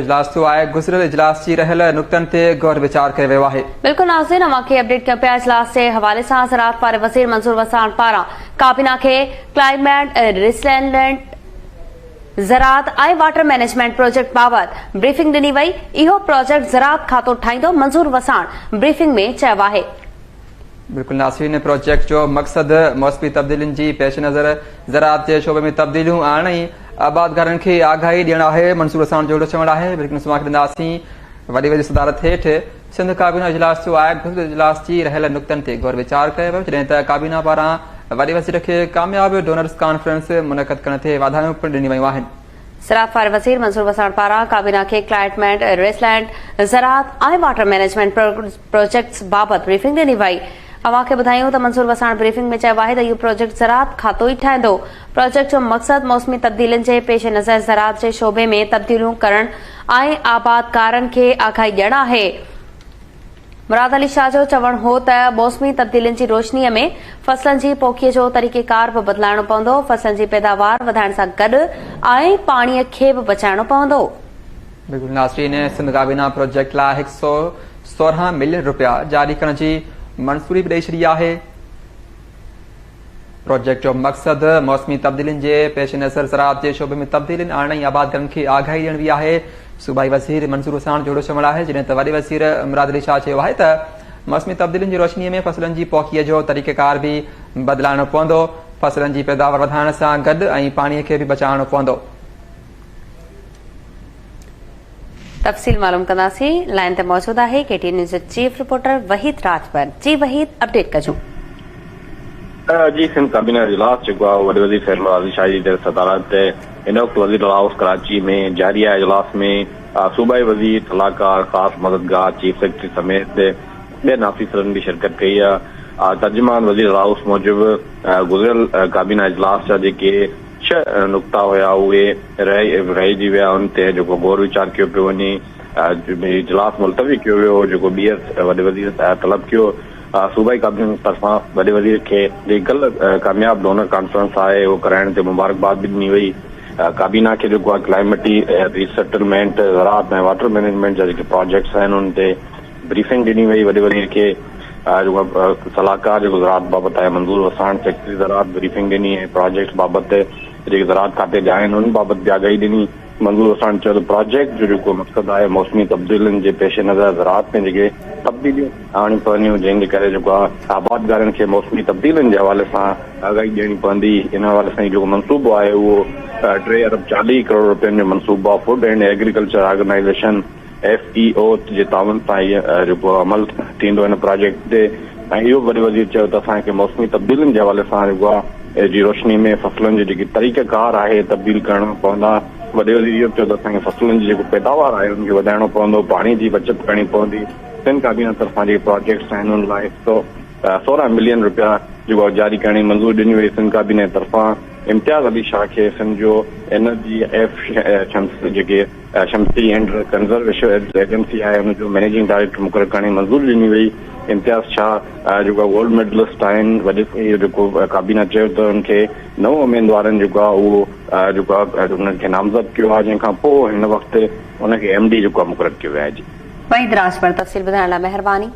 اجلاس ٿيو آهي، گذريل اجلاس جي رهيل نقطن تي غور ويچار ڪيو ويو آهي. بلڪل ناظرين اوهان کي اپڊيٽ ڪيون پيا اجلاس جي حوالي سان زراعت واري وزير منظور وساڻ پاران ڪابينا کي ڪلائميٽ ريسلينٽ زراعت ۽ واٽر مئنيجمينٽ پروجيڪٽ بابت بريفنگ ڏني وئي اهو پروجيڪٽ زراعت کاتو ٺاهيندو منظور وساڻ بريفنگ ۾ چيو آهي. بلڪل ناظرين پروجيڪٽ جو مقصد موسمي تبديلين جي پيش نظر زراعت جي شعبي ۾ تبديليون آڻڻ ۽ آبادگارن کي آگاهي ڏيڻ آهي منصور وساڻ جو اهڙو چوڻ آهي بلڪل اسان کي ڏينداسين وڏي وزير صدارت هيٺ سنڌ ڪابينا اجلاس ٿيو آهي گذريل اجلاس جي رهيل نقطن تي غور ويچار ڪيو ويو جڏهن ته ڪابينا پاران وڏي وزير کي ڪامياب ڊونرز ڪانفرنس منعقد ڪرڻ تي واڌايون پڻ ڏنيون ويون آهن. زراعت واري وزير منصور وساڻ پاران ڪابينا کي ڪلائميٽ ريسلينٽ زراعت ۽ واٽر مئنيجمينٽ پروجيڪٽس بابت بريفنگ ڏني وئي. اوهان کي ٻڌايون ته منصور وساڻ بريفنگ ۾ چيو آهي ته اهو پروجيڪٽ زراعت کاتو ئي ٺاهيندو. پروجيڪٽ جو مقصد موسمي تبديلين جي پيش نظر زراعت جي شعبي ۾ تبديليون ڪرڻ ۽ آبادگارن کي آگاهي ڏيڻ آهي. مراد علي شاهه جو چوڻ هو ته موسمي تبديلين جي روشني ۾ فصلن جي پوکيء جو طريقيڪار به بدلائڻو پوندو، فصلن جي پيداوار وڌائڻ سان گڏ ۽ پاڻي کي به بچائڻو پوندو. بلڪل ناظرين سنڌ ڪابينا پروجيڪٽ لاء هڪ سئو 16 ملين رپيا جاري ڪرڻ جي منظوري به ڏئي ڇڏي آهي. پروجيڪٽ جو مقصد موسمي تبديلين جي پيش نظر زراعت جي شعبي ۾ تبديلين آڻڻ ۽ آبادگارن کي آگاهي ڏيڻ به آهي. صوبائي وزير منظور وساڻ جوڙو چوڻ آهي جڏهن ته وڏي وزير مراد علي شاهه چيو آهي ته موسمي تبديلين جي روشني ۾ فصلن جي پوکيء جو طريقيڪار به بدلائڻو پوندو، فصلن جي پيداوار وڌائڻ سان گڏ ۽ پاڻي کي به بچائڻو پوندو. تفصيل معلوم ڪنداسين لائين تي موجود آهي ڪي ٽي اين نيوز جو چيف رپورٽر وحيد راڄپر جي وحيد اپڊيٽ ڪجو. جي سنڌ ڪابينا اجلاس جيڪو آهي وڏي وزير سيد مراد علي شاهه جي زير صدارت هن وقت وزير اعليٰ هائوس ڪراچي ۾ جاري آهي اجلاس ۾ صوبائي وزير صلاحڪار خاص مددگار چيف سيڪريٽري سميت ٻين آفيسرن به شرڪت ڪئي آهي ترجمان وزير اعليٰ هائوس موجب گذريل ڪابينا اجلاس جا جيڪي ڇهه نقطا هيا اهي رهجي ويا ان تي جيڪو غور ويچار ڪيو پيو وڃي اجلاس ملتوي ڪيو ويو هو جيڪو ٻيهر وڏي وزير طلب ڪيو صوبائي ڪابينا طرفان وڏي وزير کي جيڪي ڪل ڪامياب ڊونر ڪانفرنس آهي اهو ڪرائڻ تي مبارڪباد به ڏني وئي ڪابينا کي جيڪو آهي ڪلائميٽي ريسيٽلمينٽ زراعت ۽ واٽر مئنيجمينٽ جا جيڪي پراجيڪٽس آهن ان تي بريفنگ ڏني وئي، وڏي وزير کي جيڪو صلاحڪار جيڪو زراعت بابت آهي منظور وساڻ سيڪريٽري زراعت بريفنگ ڏني ۽ پراجيڪٽس بابت جيڪي زراعت کاتي جا آهن انهن بابت به آگاهي ڏني. منظور وساڻ چيو ته پراجيڪٽ جو جيڪو مقصد آهي موسمي تبديلين جي پيش نظر زراعت ۾ جيڪي تبديليون آڻڻيون پونديون جنهن جي ڪري جيڪو آهي آبادگارن کي موسمي تبديلين جي حوالي سان آگاهي ڏيڻي پوندي ان حوالي سان هي جيڪو منصوبو آهي اهو ٽي ارب 40 ڪروڙ رپين جو منصوبو آهي food and agriculture organisation F A O جي تعاون سان هي جيڪو عمل ٿيندو هن پراجيڪٽ تي ۽ اهو به وڏي وزير چيو ته اسان کي موسمي تبديلين جي حوالي سان جيڪو آهي جي روشني ۾ فصلن جو جيڪي طريقه ڪار آهي تبديل ڪرڻا پوندا وڏي وزير اهو به چيو ته اسان کي فصلن جي جيڪو پيداوار آهي ان کي وڌائڻو پوندو پاڻي جي بچت ڪرڻي پوندي سنڌ ڪابينا طرفان جيڪي پراجيڪٽس آهن ان لاء 116 ملين رپيا جيڪو آهي جاري ڪرڻ جي منظوري ڏني وئي سنڌ ڪابينا طرفان امتياز علي شاهه کي سنڌ جو انرجي ايف شمس جيڪي شمسي اينڊ ڪنزرويشن ايجنسي آهي ان جو مئنيجنگ ڊائريڪٽر مقرر ڪرڻ جي منظوري ڏني وئي امتياز شاهه جيڪو گولڊ ميڊلسٽ آهن وڏي اهو جيڪو ڪابينا چيو ته ان کي نو اميدوارن جيڪو آهي اهو جيڪو آهي انهن کي نامزد ڪيو آهي جنهن کان پوء هن وقت ان کي ايم ڊي جيڪو آهي مقرر ڪيو ويو آهي جي. وحيد راڄپر تفصيل ٻڌائڻ لاء مهرباني.